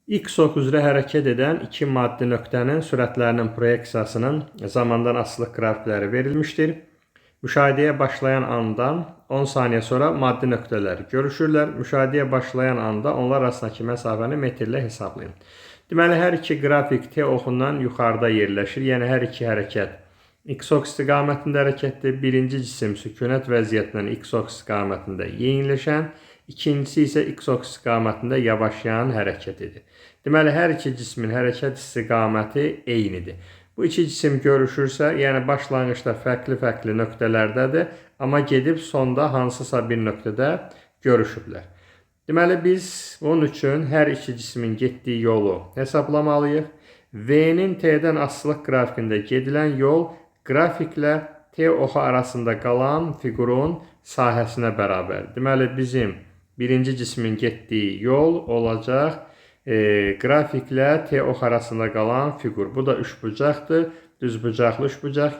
X ox üzrə hərəkət edən iki maddi nöqtənin sürətlərinin proyeksiyasının zamandan asılılıq qrafikləri verilmişdir. Müşahidəyə başlayan andan 10 saniyə sonra maddi nöqtələr görüşürlər. Müşahidəyə başlayan anda onlar arasındakı məsafəni metrlə hesablayın. Deməli, hər iki qrafik T oxundan yuxarıda yerləşir. Yəni, hər iki hərəkət X ox istiqamətində hərəkətdir. Birinci cisim sükunət vəziyyətindən X ox istiqamətində yeniləşən, ikincisi isə X ox istiqamətində yavaşlayan hərəkət edir. Deməli, hər iki cismin hərəkət istiqaməti eynidir. Bu iki cisim görüşürsə, yəni başlanğıcda fərqli-fərqli nöqtələrdədir, amma gedib sonda hansısa bir nöqtədə görüşüblər. Deməli, biz bunun üçün hər iki cismin getdiyi yolu hesablamalıyıq. V-nin T-dən asılılıq qrafikində gedilən yol qrafiklə T oxu arasında qalan fiqurun sahəsinə bərabər. Deməli, bizim birinci cismin getdiyi yol olacaq qrafiklə T ox arasında qalan fiqur. Bu da üçbucaqdır. Düzbucaqlı üçbucaq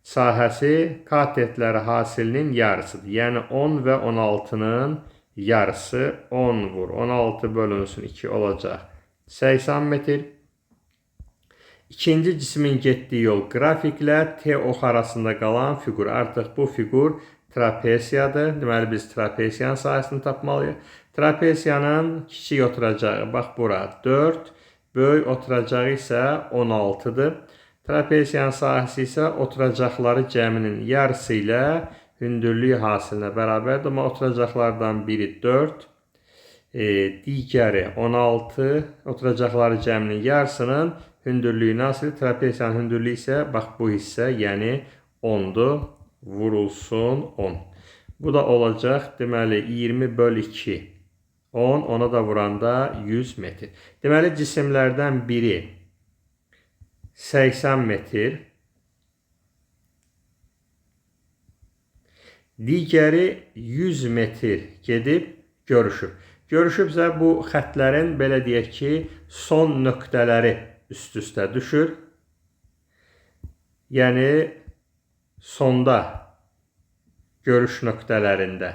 sahəsi katetləri hasilinin yarısıdır. Yəni 10 və 16-nın yarısı 10 vur. 16 bölünsün 2 olacaq. 80 metr. İkinci cismin getdiyi yol qrafiklə T ox arasında qalan fiqur. Artıq bu fiqur trapesiyadır. Deməli, biz trapesiyanın sahəsini tapmalıyıq. Trapesiyanın kiçik oturacağı, bax bura 4, böyük oturacağı isə 16-dır. Trapesiyanın sahəsi isə oturacaqları cəminin yarısı ilə hündürlüyü hasilinə bərabərdir. Amma oturacaqlardan biri 4, digəri 16, oturacaqları cəminin yarısının hündürlüyü hasil. Trapesiyanın hündürlüyü isə bax bu hissə, yəni 10-dur. Vurulsun 10. Bu da olacaq, deməli, 20 böl 2. 10, ona da vuranda 100 metr. Deməli, cisimlərdən biri 80 metr, digəri 100 metr gedib görüşüb. Görüşübsə, bu xətlərin, belə deyək ki, son nöqtələri üst-üstə düşür. Yəni, sonda görüş nöqtələrində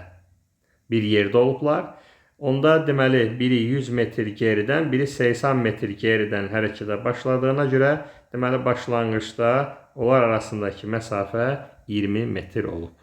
bir yerdə olublar. Onda deməli, biri 100 metr geridən, biri 80 metr geridən hərəkətə başladığına görə, deməli, başlanğıcda onlar arasındakı məsafə 20 metr olub.